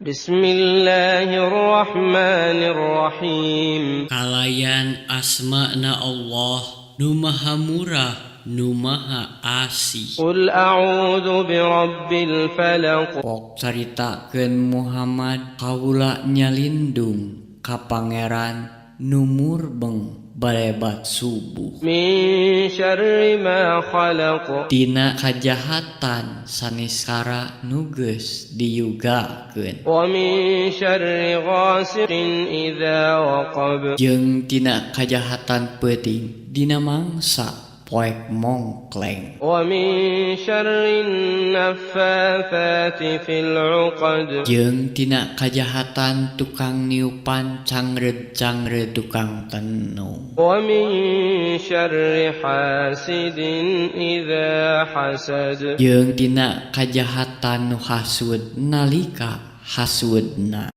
Bismillahirrahmanirrahim. Kalayan asmana Allah nu maha murah, nu maha asih. Qul a'udzu birabbil falaq. Pok caritakeun Muhammad, kaula nyalindung ka Pangeran nu murbeng balebat subuh. Min syarri ma khalaq. Tina kajahatan saniskara nu geus diyugakeun. Wa min syarri ghasiqin idza waqab. Jeung tina kajahatan peuting dina mangsa poek mongkleng. Wa min syarri naffatsati fil 'uqad. Jeung tina kajahatan tukang niupan cangreud-cangreud tukang tenung. Wa min syarri hasidin idza hasad. Jeung tina kajahatan nu hasud nalika hasudna.